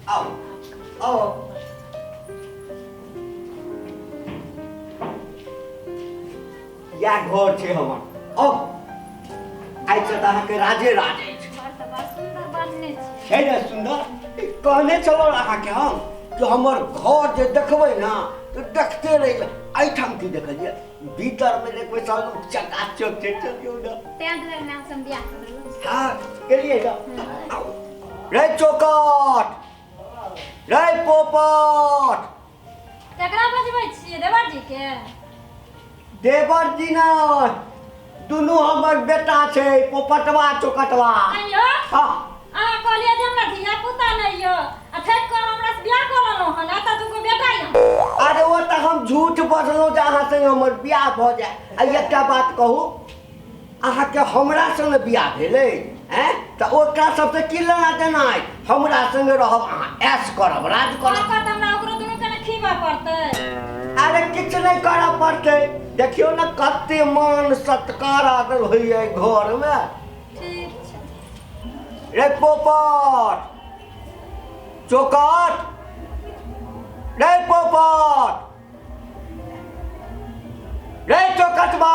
आउ आउ। इएह घर छै हमर। आउ, आइ से तऽ अहाँके राजे राज अछि। घर तऽ बड़ सुन्दर बनने छै। छै ने सुन्दर? ई कहने छलहुँ अहाँके हम कि हमर घर जे देखबै ने तऽ देखते रहि जायब। एहिठाम की देखलियै? भीतरमे देखबै सब चकाचक छै। चलियौ ने। तें दुआरे ने अहाँ संग बियाह करलहुँ। हँ, गेलियै ने। आउ। रे चौकट, रे पोपट। केकरा बजबै छियै? देवर जी के? देवर जी ने, दुनू हमर बेटा छै, पोपटवा चौकटवा। आइयो। हँ। अहाँ कहलियै जे हमरा धिया पुता नहि यऽ आ ठकि कऽ हमरा से बियाह कऽ लेलहुँ हन, एतऽ दूगो बेटा यऽ। अरे ओ तऽ हम झूठ बजलहुँ जे अहाँ संगे हमर बियाह भऽ जाय। आ एकटा बात कहू अहाँके, हमरा संगे बियाह भेलै ऐं तऽ ओकरा सबसँ की लेना देना अछि? हमरा संगे रहब अहाँ, ऐश करब, राज करब। ताकत हमरा ओकरो दुनू के ने खीबऽ पड़तै। अरे किछु नहि करऽ पड़तै। देखियौ ने कते मान सत्कार आदर होइए एहि घरमे। ठीक छै। रे पोपट चौकट, रे पोपट, रे चौकटबा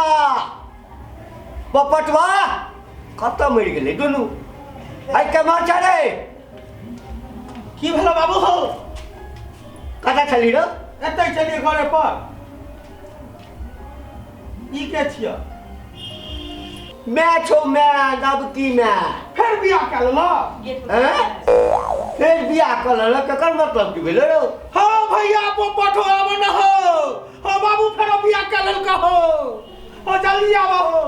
पोपटवा, कतऽ मरि गेलै दुनू? आइ केम्हर छै रे? की भेलो बाबू हो? कतऽ छली रौ? एतै छलियै घरे पर। ई के छियै? मैं छौ मैं, नबकी मैं। फेर बियाह कए लेलक? हैं? फेर बियाह कऽ लेलक, एकर मतलब की भेलै रौ? हाँ भैया पोपट हो, आब न हो। हाँ बाबू, फेर बियाह कए लेलक हो। हो जल्दी आब हो।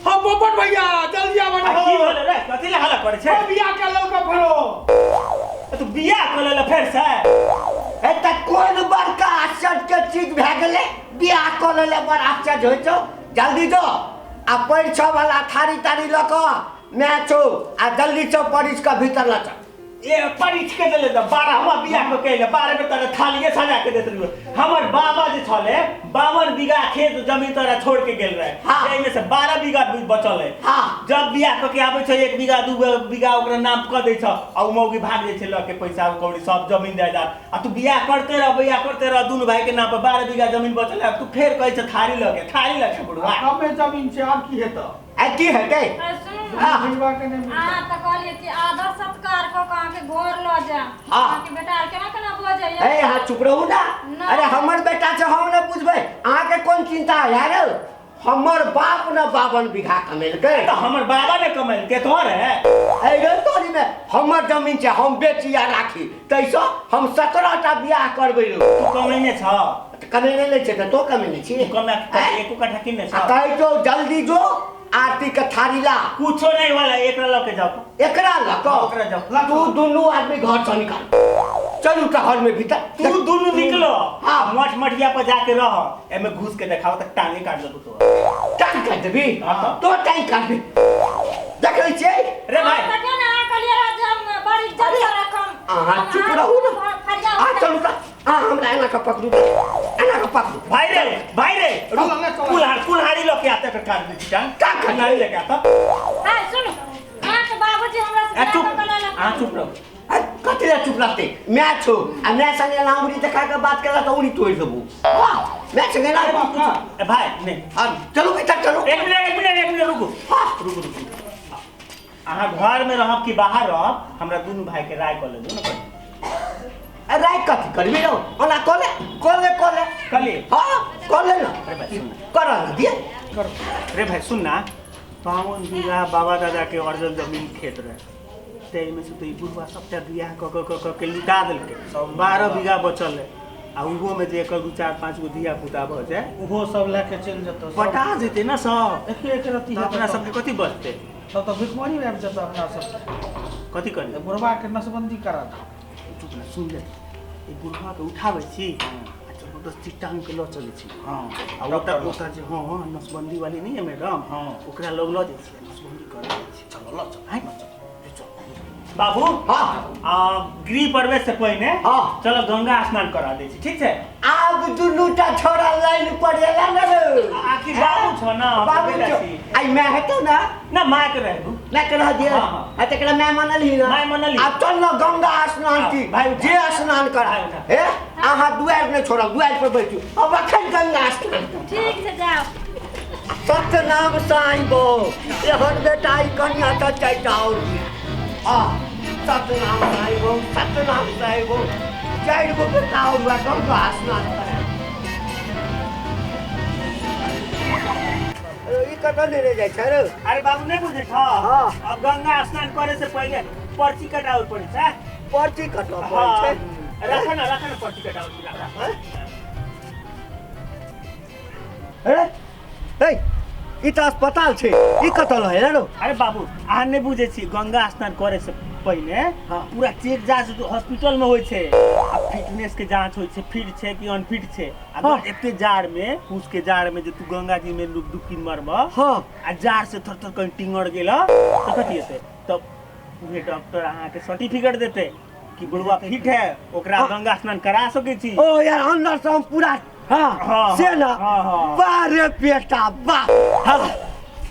हाँ पोपट भैया जल्दी आब न आ हो। की भेलै रे? कथी लए हल्ला करै छै? हाँ, बियाह कए लेलक फेरो। तू बियाह कऽ लेलऽ फेर से? ए तऽ कोन बड़का आश्चर्य के चीज भए गेलै? बियाह कऽ लेले बड़ आश्चर्य होइ छौ? जल्दी जो आ परिछऽ वाला थारी तारी लऽ कऽ माय छौ आ जल्दी से परिछ कऽ भीतर लऽ चल। ए परिछ के देले तऽ 12वां बियाह कऽ के अयलै, 12 बेर तोरा थालिए सजा के देत रहियो। हमर बाबा जे छलै 52 बीघा खेत जमीन तोरा छोड़ के गेल रहे। जाहिमे से 12 बीघा बचल है। जब बियाह कऽ के आबै छै 1 बीघा 2 बीघा ओकरा नाम कऽ दै छ आ उ मौगी भाग जाइ छै लऽ के पैसा कौड़ी सब जमीन जायदाद। आ तू बियाह करते रह, बियाह करते रह, दुनू भाई के नाम पर 12 बीघा जमीन बचल है। तू फेर कहै छ थारी लऽ के, थारी लऽ के बुढ़वा। कमे जमीन छै, आब की हेतौ? आ की हेतै? अरे सुनू ने। हाँ। बुझबा के नहि मिलतै। अहाँ तऽ कहलियै कि आदर सत्कार कऽ कऽ अहाँके घर लऽ जायब। अहाँके बेटा आर केना केना बजैया। ए अहाँ चुप रहू ना। ना। अरे हमर बेटा छै, हम ने बुझबै, अहाँके कोन चिंता है यार? हमर बाप ने 52 बीघा कमेलकै। तऽ हमर बाबा ने कमेलकै, तोहर है? ए रे तोरी में हमर जमीन छै, हम बेची या राखी, तैसँ हम 17 टा बियाह करबै रौ। तू कमेने छ? तऽ कमेने नहि छै तऽ तो कमेने छी? तू कमा आँय? एको कट्ठा किनने छ? आ कहै छौ जल्दी जो आरती के थारी ला। कुछो नहीं वाला, एकरा लऽ के जाओ। एकरा लऽ कऽ? हाँ, ओकरा जाओ। तू दुनू आदमी घर से निकाल, चलू तऽ घर में भीतर। तू दुनू निकलो। हाँ। मठ मठिया पर जाके रह, एमे घुस के देखाओ तऽ टांगे काट देबो तो। टांग काट देबी? हाँ। तो टांग काट देबी, देख लै छियै। रे भाई। अहाँ तऽ केना अहाँ कहलियै रहए जे हम बड़ इज्जत से राखब। अहाँ चुप रहू ने। फरिया आ चलू तऽ, अहाँ हमरा एना कऽ पकड़ू तऽ, एना कऽ पकड़ू। भाई रे, भाई रे, चलो, ले, चलो। कुल्हाड़ कुल्हाड़ी लऽ के आते, एकर काट दै छी टांग। टांग काट। कुल्हाड़ी लेके आता। हाय सुनू, अहाँके बाबूजी हमरा से आ बियाह चुप, कऽ कऽ लेलक। अहाँ चुप रहू। आ कथी लए चुप रहतै? माय छौ आ माय संगे एना उंगली देखा कऽ बात केला तऽ उंगली तोड़ि देबौ। वाह, माय संगे एना बाप ना। ए भाई नहीं। आ चलू भीतर चलू। एक मिनट, एक मिनट, एक मिनट रुकू। हाँ। रुकू रुकू। अहाँ घर में रहब कि बाहर रहब, हमरा दुनू भाई के राय कऽ लेबू ने पहिले। आ राय कथी करबी रौ? ओना कऽ ले, कऽ ले, कऽ ले। कऽ ले। हाँ, कऽ ले ना। अरे भाई सुन ना। करऽ ना दिए। रे भाई सुन ना, 52 बीघा बाबा दादा के अर्जल जमीन खेत रहे, ताहिमे से तऽ ई बुढ़वा सबटा बियाह कऽ कऽ कऽ कऽ के लुटा देलकै। 12 बीघा बचल है आ उहोमे जे एकर 2 4 5 गो धिया पुता भऽ जाय उहो सब लए के चलि जेतौ सब। पटा जेतै ने सब। एके एक रत्ती तऽ हेतौ अपना तब। सबके कथी बचतै? तब तऽ भिखमरी आबि जेतौ अपना सब। कथी करी? तऽ बुढ़वा के नसबंदी करा दे। चुप ना, सुन ले, ई बुढ़वा के उठाबै छी आ जबरदस्ती टांग के लऽ चलै छी। आ ओतऽ ओतऽ जे हाँ हाँ नसबंदी वाली नहीं है मैडम, ओकरा लग लऽ जाइ छी, नसबंदी करा दै छी। चलो लऽ चल। आँय? बाबू। हाँ। आ गृह प्रवेश से पहिने हाँ। चलो गंगा स्नान करा दै छी, ठीक छै? आब दुनू टा छोरा लाइन पर एला ने रे। आखिर बाबू छौ ना, हम बाबू बेटा छौ। छी। आई मैं हेतौ ना। ना माँ के रहे दू। मैं के रह दिए। हाँ, हाँ। आ तकरा मैं मानल ही ना। माय मानल ही। आब चल ना गंगा स्नान हाँ, की भाई जे स्नान करा। भाई उठा। हे अहाँ दुआरि नहि छोड़ब, दुआरि पर बैठू। अब अखन गंगा स्नान करब। ठीक छै जाओ। सतनाम साईं बो एहन बेटा ई कनिया तऽ चारिटा और आ सतनाम साईं बो सतनाम साईं बो चारि गो बेटा और हुआ गंगा स्नान करा। ई कतऽ लेने जाइ छै रे? अरे बाबू नहीं बुझे छ। हाँ। अब गंगा स्नान करे से पहले पर्ची कटावे पड़े छै। पर्ची कटबऽ पड़ै हाँ। छै। राख ना, राख ना पर्ची कटावे राख। हैं? अरे ए ई तऽ अस्पताल छै, ई कतऽ लए रे? अरे बाबू अहाँ नहीं बुझे छी, गंगा स्नान करे से पहिने हाँ। पूरा चेक जांच हॉस्पिटल में होय छै, आ फिटनेस के जांच होय छै, फिट छै कि अनफिट छै। आ हाँ। एते जाड़ में, पूस के जाड़ में जे तू गंगा जी में डुबकी मारब हाँ। आ जाड़ से थर थर कहीं टिंगड़ गेल तो कथी हेतै? तब उहे डॉक्टर अहाँ के सर्टिफिकेट देते कि बुढ़वा फिट है, ओकरा हाँ। गंगा स्नान करा सकै छी। ओ यार अंदर से हम पूरा हाँ, हाँ, से ना। हाँ, हाँ। वाह रे बेटा वाह। हाँ,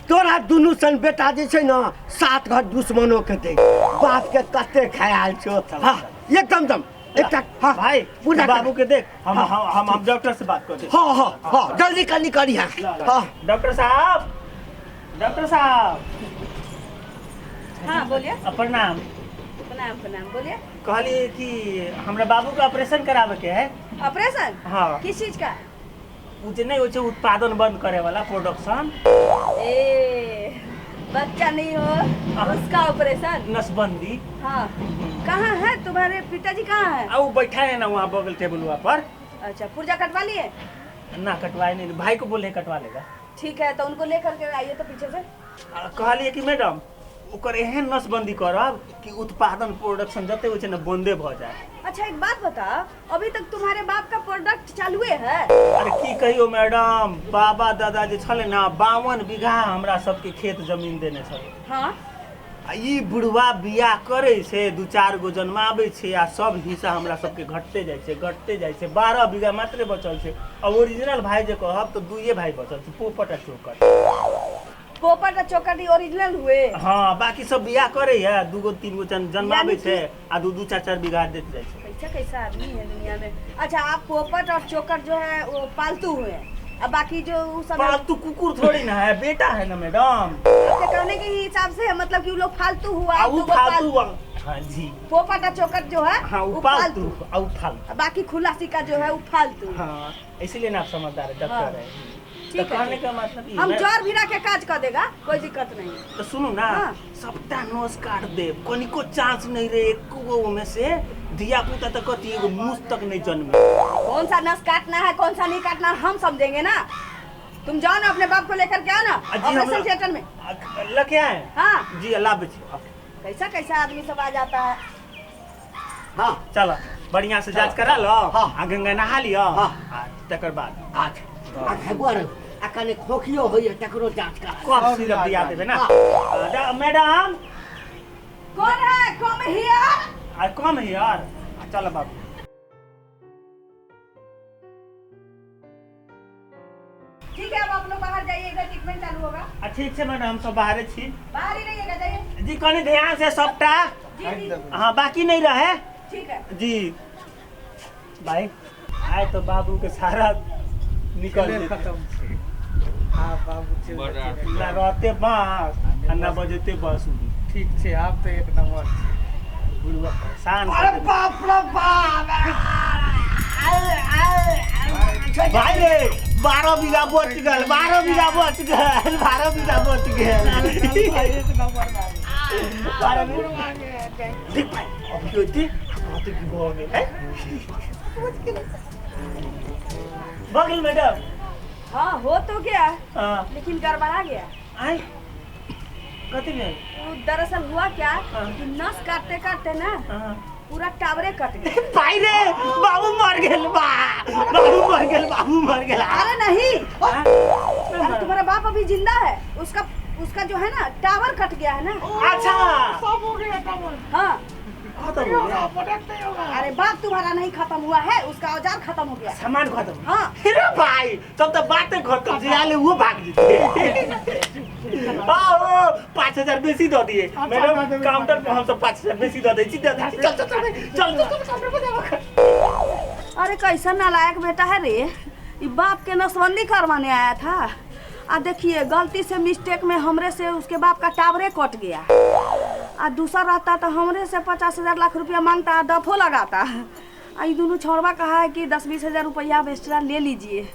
तोरा दुनू सन बेटा जे छै ना सात घर दुश्मनो के दे, बाप के कते ख्याल छौ। हाँ एकदम दम एकटा। हाँ भाई पूरा बाबू के देख, हम हाँ। हम हम डॉक्टर से बात करते। हाँ हाँ हाँ जल्दी कनी करी। हाँ हाँ डॉक्टर साहब, डॉक्टर साहब। हाँ बोलिए। प्रणाम। प्रणाम प्रणाम, बोलिए। कहलिए कि हमरा बाबू के ऑपरेशन करावे के है। ऑपरेशन? हाँ। किस चीज का? उ जे नहीं होइ छै उत्पादन बंद करे वाला प्रोडक्शन। ए बच्चा नहीं हो उसका ऑपरेशन, नसबंदी। हाँ कहाँ है तुम्हारे पिताजी, कहाँ है? आ वो बैठा है ना वहाँ बगल टेबल पर। अच्छा पुर्जा कटवा लिए? ना कटवाए नहीं, भाई को बोले कटवा लेगा। ठीक है तो उनको लेकर के आइए तो पीछे से। कहलिए कि मैडम ओकर एहन नसबंदी करब कि उत्पादन प्रोडक्शन जते होइ छै ना बंदे भ जाए। अच्छा एक बात बता, अभी तक तुम्हारे बाप का प्रोडक्ट चालुए है? अरे की कहियो मैडम, बाबा दादा जे छले ना 52 बीघा हमरा सबके खेत जमीन देने छले। हाँ। आ ई बुढ़वा बियाह करे छै, 2-4 गो जन्माबै छै आ सब हिस्सा हमरा सबके घटते जाइ छै, घटते जाइ छै। 12 बीघा मात्रे बचल छै। आ ओरिजिनल भाई जे कहब तऽ 2 भाई बचल छै, पोपट आ चोकर। पोपट और चोकर ओरिजिनल हुए? हाँ बाकी सब बियाह करे है, 2 गो 3 गो जन्माबै छै आ 2-2 4-4 बीघा देते जाइ छै। कैसा कैसा आदमी है दुनिया में। अच्छा आप पोपट और चोकर जो है वो पालतू हुए, अब बाकी जो वो सब पालतू कुकुर थोड़ी ना है, बेटा है ना मैडम। आपके कहने के हिसाब से मतलब कि वो लोग फालतू हुआ, वो फालतू हुआ। हाँ जी पोपट और चोकर जो है हाँ वो पालतू और फालतू, बाकी खुला सिक्का जो है वो फालतू। हाँ इसीलिए ना आप समझदार है, डॉक्टर है। ठीक है, कहने का मतलब हम जोर भिड़ा के काज कर देगा, कोई दिक्कत नहीं। तो सुनो ना, हाँ। सबटा नस काट दे, कनिको चांस नहीं रे एको गो में से धिया पुता तक कथी एगो मूस तक नहीं जन्मे। कौन सा नस काटना है कौन सा नहीं काटना हम समझेंगे ना। तुम जाओ ना अपने बाप को लेकर के आओ ना ऑपरेशन थिएटर में लेके आए। हाँ जी लाभ। कैसा कैसा आदमी सब आ जाता है। हाँ चलो बढ़िया से जांच करा लो। हाँ गंगा नहा लियो। हाँ तकर बाद अच्छा आ कने खोखियो होइए तकरो जांच करा, कफ सिरप दिया देबे ना। मैडम कौन है? कम here. आ कम here. चलो बाबू ठीक है, अब आप लोग बाहर जाइएगा, ट्रीटमेंट चालू होगा। ठीक है मैडम, हम सब बाहर छी। बाहर ही रहिएगा, जाइए जी। कनी ध्यान से सबटा। जी जी। हाँ बाकी नहीं रहे। ठीक है जी। भाई आए तो बाबू के सारा निकल खत्म। हाँ बाबू ना रहते बांस आ ना बजते बांसुरी। ठीक छे, आप तो एक नंबर छे बुढ़वा परेशान। अरे बाप रे बाप, भाई रे 12 बीघा बच गेल, 12 बीघा बच गेल, 12 बीघा बच गेल। एक नंबर 12 बीघा देख भाई अभी होती कहते की भऽ गेल है भऽ गेल मैडम। हाँ हो तो गया। हाँ। लेकिन गड़बड़ा गया। आए कथी भेल? वो दरअसल हुआ क्या हाँ। कि नस काटते काटते ना हाँ। पूरा टावरे कट गया। भाई रे बाबू मर गेल, बा बाबू मर गेल, बाबू मर गेल। अरे नहीं, हाँ? अरे तुम्हारा बाप अभी जिंदा है, उसका उसका जो है ना टावर कट गया है ना। अच्छा सब हो गया टावर। हाँ खत्म हो गया। प्रोडक्ट नहीं होगा। अरे बाप तुम्हारा नहीं खत्म हुआ है, उसका औजार खत्म हो गया। सामान खत्म। हाँ। अरे भाई तब तो बातें खत्म, जे आले वो भाग जीते। आओ 5000 बेसी दऽ दिए। अच्छा, मैडम दऽ देबै। काउंटर पे हम सब 5000 बेसी दऽ दै छी, दऽ दै छी। चल चल चल चल चल काउंटर पे जाबऽ। अरे कैसा नालायक बेटा है रे, ये बाप के नसबंदी करवाने आया था। आ देखिए गलती से मिस्टेक में हमरे से उसके बाप का टावरे कट गया। आ दूसरा रहता तो हमरे से 50,000 लाख रुपया मांगता, आ दफो लगाता। आ ये दोनों छोड़वा कहा है कि 10-20 हजार रुपया आप एक्स्ट्रा ले लीजिए।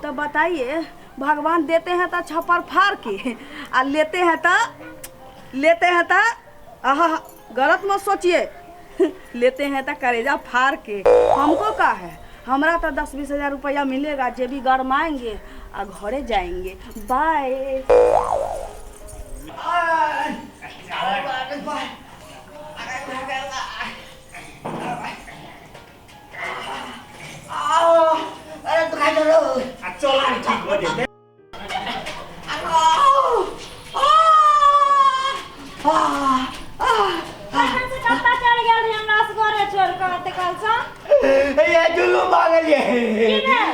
तो बताइए, भगवान देते हैं तो छप्पर फाड़ के, आ लेते हैं तो लेते हैं तो आहा गलत मत सोचिए, लेते हैं तो करेजा फाड़ के। हमको का है, हमरा तो 10-20 हजार रुपया मिलेगा, जेबी गरमाएंगे आ घरे जाएंगे। बाय। अरे दुखाइ देलौ। आ चल आब ठीक हो जेतै। कखन से कत्ता चल गेल रही हमरा असगरे छोड़ के एते काल सँ? ये दुनू मांगलिए,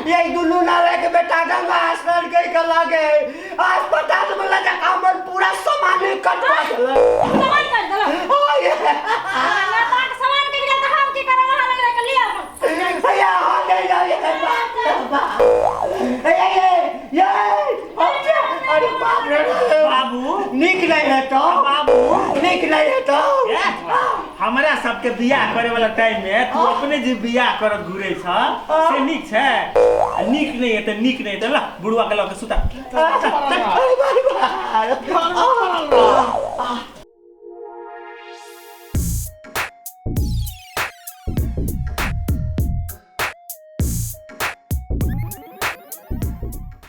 ये दुनू नाला के बेटा गंगा स्नान कर के लागे अस्पताल में ले जाके हमर पूरा सामान कटवा देलक। सामान कर देलक? ओ ये नेता के सामान कटि गेल तऽ हम की करब? अहाँ लग के लिअ अपन। भैया हो गई जाओ ये बाप रे बाप। ये ये ये अरे बाप रे बाबू निक नहीं है तो बाबू निक नहीं है तो ए, हमरा सबके बियाह करे वाला टाइम में तू अपने जे बियाह करत घुरे छ से नीक छै? आ नीक नहीं है त नीक नहीं त ल बुढ़वा के लऽ के सुता। अरे बाप रे बाप।